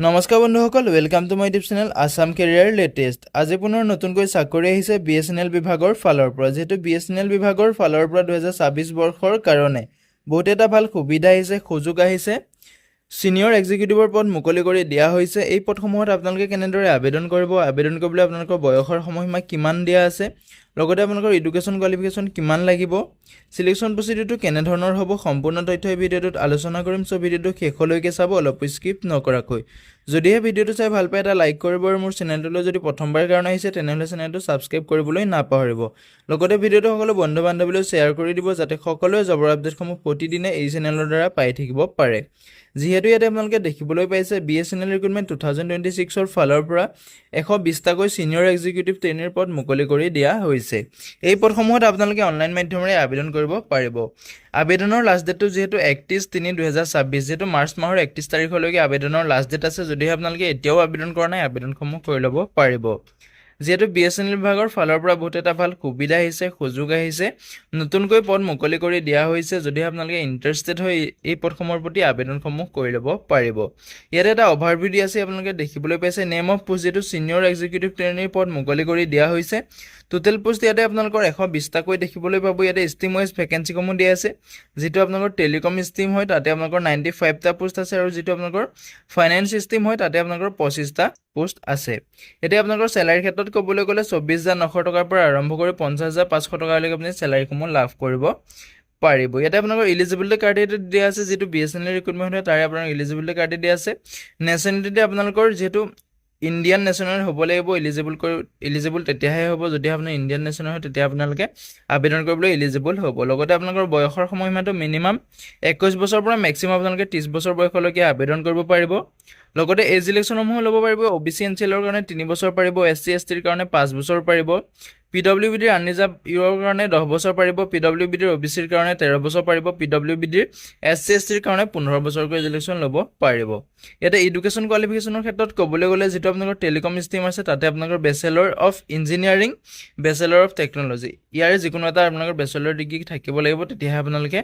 নমস্কাৰ বন্ধুসকল, welcome to my YouTube channel Assam Career Latest। আজি পুনৰ নতুনকৈ চাকৰি আহিছে বিএছএনএল বিভাগৰ ফালৰ পৰা। যিহেতু বিএছএনএল বিভাগৰ ফালৰ পৰা 2026 বৰ্ষৰ কাৰণে বহুত এটা ভাল সুবিধা আহিছে, সুযোগ আহিছে, ছিনিয়ৰ এক্সিকিউটিভৰ পদ মুকলি কৰি দিয়া হৈছে। এই পদসমূহত আপোনালোকে কেনেদৰে আবেদন কৰিব, আবেদন কৰিবলৈ আপোনালোকৰ বয়সৰ সময়সীমা কিমান দিয়া আছে, লগতে আপোনালোকৰ এডুকেশ্যন কোৱালিফিকেশ্যন কিমান লাগিব, চিলেকশ্যন প্ৰচিডিউৰটো কেনেধৰণৰ হ'ব, সম্পূৰ্ণ তথ্য এই ভিডিঅ'টোত আলোচনা কৰিম। চ' ভিডিঅ'টো শেষলৈকে চাব, অলপো স্কিপ নকৰাকৈ। যদিহে ভিডিঅ'টো চাই ভাল পায়, এটা লাইক কৰিব আৰু মোৰ চেনেলটোলৈ যদি প্ৰথমবাৰ কাৰণে আহিছে, তেনেহ'লে চেনেলটো ছাবস্ক্ৰাইব কৰিবলৈ নাপাহৰিব। লগতে ভিডিঅ'টো সকলো বন্ধু বান্ধৱীলৈ শ্বেয়াৰ কৰি দিব, যাতে সকলোৱে জবৰ আপডেটসমূহ প্ৰতিদিনে এই চেনেলৰ দ্বাৰা পাই থাকিব পাৰে। যিহেতু ইয়াতে আপোনালোকে দেখিবলৈ পাইছে, BSNL recruitment 2026ৰ ফালৰ পৰা 120টাকৈ ছিনিয়ৰ এক্সিকিউটিভ ট্ৰেইনিৰ পদ মুকলি কৰি দিয়া হৈছে। এই পদসমূহত আপোনালোকে অনলাইন মাধ্যমেৰে আবেদন কৰিব পাৰিব। আবেদনৰ লাষ্ট ডেটটো যিহেতু 31/3/2026, যিহেতু মাৰ্চ মাহৰ 31 তাৰিখলৈকে আবেদনৰ লাষ্ট ডেট আছে। যদিহে আপোনালোকে এতিয়াও আবেদন কৰা নাই, আবেদনসমূহ কৰি ল'ব পাৰিব। যিহেতু বিএছএনএল বিভাগৰ ফালৰ পৰা বহুত এটা ভাল সুবিধা আহিছে, সুযোগ আহিছে, নতুনকৈ পদ মুকলি কৰি দিয়া হৈছে। যদি আপোনালোকে ইণ্টাৰেষ্টেড হয় এই পদসমূহৰ প্ৰতি, আবেদনসমূহ কৰি ল'ব পাৰিব। ইয়াতে এটা অভাৰভিউ দি আছে, আপোনালোকে দেখিবলৈ পাইছে। নেম অফ পোষ্ট, যিটো ছিনিয়ৰ এক্সিকিউটিভ ট্ৰেইনিৰ পদ মুকলি কৰি দিয়া হৈছে। টোটেল পোষ্ট ইয়াতে আপোনালোকৰ 120টাকৈ দেখিবলৈ পাব। ইয়াতে ষ্ট্ৰীম ৱাইজ ভেকেঞ্চিসমূহ দিয়া আছে। যিটো আপোনালোকৰ টেলিকম ষ্ট্ৰীম হয়, তাতে আপোনালোকৰ 95টা পোষ্ট আছে আৰু যিটো আপোনালোকৰ ফাইনেন্স ষ্ট্ৰীম হয়, তাতে আপোনালোকৰ 25টা পোষ্ট আছে। এতিয়া আপোনালোকৰ চেলাৰীৰ ক্ষেত্ৰত ক'বলৈ গ'লে 24,900 টকাৰ পৰা আৰম্ভ কৰি 50,500 টকালৈকে আপুনি চেলাৰীসমূহ লাভ কৰিব পাৰিব। ইয়াতে আপোনালোকৰ ইলিজিবিলিটি ক্ৰাইটেৰিয়া দিয়া আছে। যিটো বিএছএনএল ৰিক্ৰুটমেণ্ট হয়, তাৰে আপোনালোকৰ ইলিজিবিলিটি ক্ৰাইটেৰিয়া দিয়া আছে। নেশ্যনেলিটি আপোনালোকৰ যিহেতু ইণ্ডিয়ান নেশ্যনেল হ'ব লাগিব। ইলিজিবল তেতিয়াহে হ'ব যদি আপুনি ইণ্ডিয়ান নেশ্যনেল হয়, তেতিয়া আপোনালোকে আবেদন কৰিবলৈ ইলিজিবল হ'ব। লগতে আপোনালোকৰ বয়সৰ সময়সীমাটো মিনিমাম 21 বছৰৰ পৰা মেক্সিমাম আপোনালোকে 30 বছৰ বয়সলৈকে আবেদন কৰিব পাৰিব। লগতে এজ ৰিলেক্সেশ্যনসমূহ ল'ব পাৰিব। অ' বি চি, এন চি এলৰ কাৰণে 3 বছৰ পাৰিব, এছ চি, এছ টিৰ কাৰণে 5 বছৰ পাৰিব, পি ডব্লিউ বি ডিৰ আনৰিজাৰ্ভ ইউৰ কাৰণে 10 বছৰ পাৰিব, পি ডব্লিউ বি ডিৰ অ' বি চিৰ কাৰণে 13 বছৰ পাৰিব, পি ডব্লিউ বি ডিৰ এছ চি, এছ টিৰ কাৰণে 15 বছৰকৈ ৰিলেক্সেশ্যন ল'ব পাৰিব। ইয়াতে এডুকেশ্যন কোৱালিফিকেশ্যনৰ ক্ষেত্ৰত ক'বলৈ গ'লে যিটো আপোনালোকৰ টেলিকম ষ্ট্ৰীম আছে, তাতে আপোনালোকৰ Bachelor of Engineering, Bachelor of Technology, ইয়াৰে যিকোনো এটা আপোনালোকৰ বেচেলৰ ডিগ্ৰী থাকিব লাগিব, তেতিয়াহে আপোনালোকে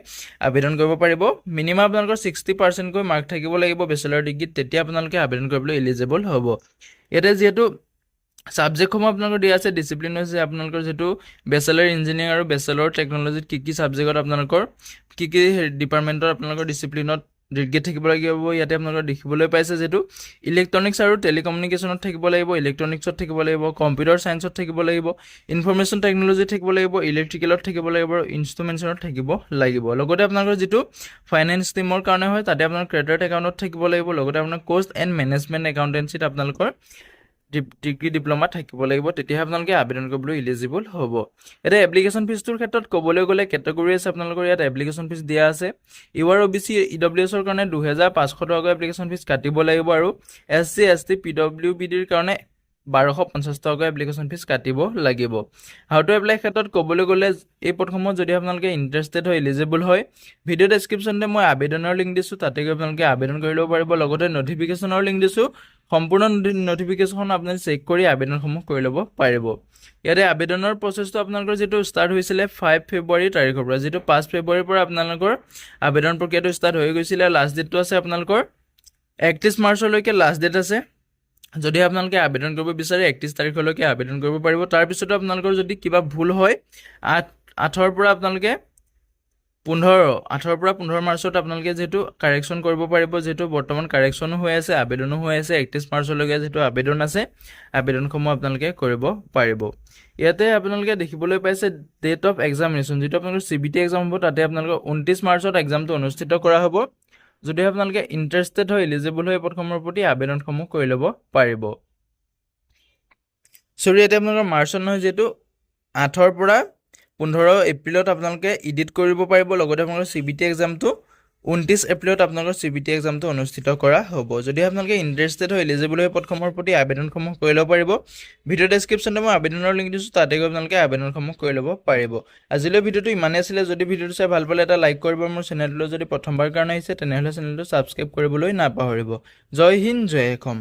আবেদন কৰিব পাৰিব। মিনিমাম আপোনালোকৰ 60%কৈ মাৰ্ক থাকিব লাগিব বেচেলৰ ডিগ্ৰীত, তেতিয়া আপোনালোকে আবেদন কৰিবলৈ এলিজিবল হ'ব। ইয়াতে যিহেতু ছাবজেক্টসমূহ আপোনালোকৰ দিয়া আছে, ডিচিপ্লিন হৈছে আপোনালোকৰ যিটো বেচেলৰ ইঞ্জিনিয়াৰিং আৰু বেচেলৰ টেকন'লজিত কি কি ছাবজেক্টত আপোনালোকৰ কি কি ডিপাৰ্টমেণ্টৰ আপোনালোকৰ ডিচিপ্লিনত ডিগ্ৰী থাকিব লাগিব। ইয়াতে আপোনালোকৰ দেখিবলৈ পাইছে, যিহেতু ইলেক্ট্ৰনিক্স আৰু টেলিকমিউনিকেশ্যনত থাকিব লাগিব, ইলেক্ট্ৰনিক্সত থাকিব লাগিব, কম্পিউটাৰ ছায়েন্সত থাকিব লাগিব, ইনফৰ্মেশ্যন টেকন'লজি থাকিব লাগিব, ইলেক্ট্ৰিকেলত থাকিব লাগিব আৰু ইনষ্ট্ৰুমেণ্টেশ্যনত থাকিব লাগিব। লগতে আপোনালোকৰ যিটো ফাইনেন্স ষ্ট্ৰীমৰ কাৰণে হয়, তাতে আপোনাৰ ক্ৰেডিট একাউণ্টত থাকিব লাগিব। লগতে আপোনাৰ কষ্ট এণ্ড মেনেজমেণ্ট একাউণ্টেঞ্চিত আপোনালোকৰ ডিগ্ৰী, ডিপ্ল'মা থাকিব লাগিব, তেতিয়াহে আপোনালোকে আবেদন কৰিবলৈ ইলিজিবল হ'ব। এতিয়া এপ্লিকেশ্যন ফিজটোৰ ক্ষেত্ৰত ক'বলৈ গ'লে কেটেগৰী আছে, আপোনালোকৰ ইয়াত এপ্লিকেশ্যন ফিজ দিয়া আছে। U R, O' B C, E W এছৰ কাৰণে 2500 টকাকৈ এপ্লিকেশ্যন ফিজ কাটিব লাগিব আৰু S C, S T, P W B ডিৰ কাৰণে 1250 টকাকৈ এপ্লিকেশ্যন ফিজ কাটিব লাগিব। How to apply ক্ষেত্ৰত ক'বলৈ গ'লে এই পদসমূহত যদি আপোনালোকে ইণ্টাৰেষ্টেড হয়, এলিজিবল হয়, ভিডিঅ' ডেছক্ৰিপশ্যনতে মই আবেদনৰ লিংক দিছোঁ, তাতে গৈ আপোনালোকে আবেদন কৰি ল'ব পাৰিব। লগতে নটিফিকেশ্যনৰ লিংক দিছোঁ, সম্পূৰ্ণ নটিফিকেশ্যন আপুনি চেক কৰি আবেদনসমূহ কৰি ল'ব পাৰিব। ইয়াতে আবেদনৰ প্ৰচেছটো আপোনালোকৰ যিটো ষ্টাৰ্ট হৈছিলে 5 ফেব্ৰুৱাৰী তাৰিখৰ পৰা, যিটো 5 ফেব্ৰুৱাৰীৰ পৰা আপোনালোকৰ আবেদন প্ৰক্ৰিয়াটো ষ্টাৰ্ট হৈ গৈছিলে। লাষ্ট ডেটটো আছে আপোনালোকৰ 31 মাৰ্চলৈকে লাষ্ট ডেট আছে। যদি আপোনালোকে আবেদন কৰিব বিচাৰে, 31 তাৰিখলৈকে আবেদন কৰিব পাৰিব। তাৰপিছতো আপোনালোকৰ যদি কিবা ভুল হয়, 8ৰ পৰা আপোনালোকে 15, 8ৰ পৰা 15 মাৰ্চত আপোনালোকে যিহেতু কাৰেকশ্যন কৰিব পাৰিব। যিহেতু বৰ্তমান কাৰেকশ্যনো হৈ আছে, আবেদনো হৈ আছে, 31 মাৰ্চলৈকে যিহেতু আবেদন আছে, আবেদনসমূহ আপোনালোকে কৰিব পাৰিব। ইয়াতে আপোনালোকে দেখিবলৈ পাইছে ডেট অফ এক্সামিনেশ্যন, যিটো আপোনালোকৰ চিবিটি এক্সাম হ'ব, তাতে আপোনালোকৰ 29 মাৰ্চত এক্সামটো অনুষ্ঠিত কৰা হ'ব। যদি আপোনালোকে ইণ্টাৰেষ্টেড হয়, এলিজিবল হয়, এই পদসমূহৰ প্ৰতি আবেদনসমূহ কৰি ল'ব পাৰিব। চৰি, ইয়াতে আপোনালোকৰ মাৰ্চত নহয়, যিহেতু 8ৰ পৰা 15 এপ্ৰিলত আপোনালোকে ইডিট কৰিব পাৰিব। লগতে আপোনালোকৰ চিবিটি এক্সামটো 29 এপ্ৰিলত আপোনালোকৰ চিবিটি এক্সামটো অনুষ্ঠিত কৰা হ'ব। যদি আপোনালোকে ইণ্টাৰেষ্টেড হয়, এলিজিবল হয় পদসমূহৰ প্ৰতি, আবেদনসমূহ কৰি ল'ব পাৰিব। ভিডিঅ' ডেছক্ৰিপশ্যনতে মই আবেদনৰ লিংক দিছোঁ, তাতে গৈ আপোনালোকে আবেদনসমূহ কৰি ল'ব পাৰিব। আজিলৈ ভিডিঅ'টো ইমানেই আছিলে। যদি ভিডিঅ'টো চাই ভাল পালে, এটা লাইক কৰিব। মোৰ চেনেলটোলৈ যদি প্ৰথমবাৰ কাৰণে আহিছে, তেনেহ'লে চেনেলটো ছাবস্ক্ৰাইব কৰিবলৈ নাপাহৰিব। জয় হিন্দ, জয় অসম।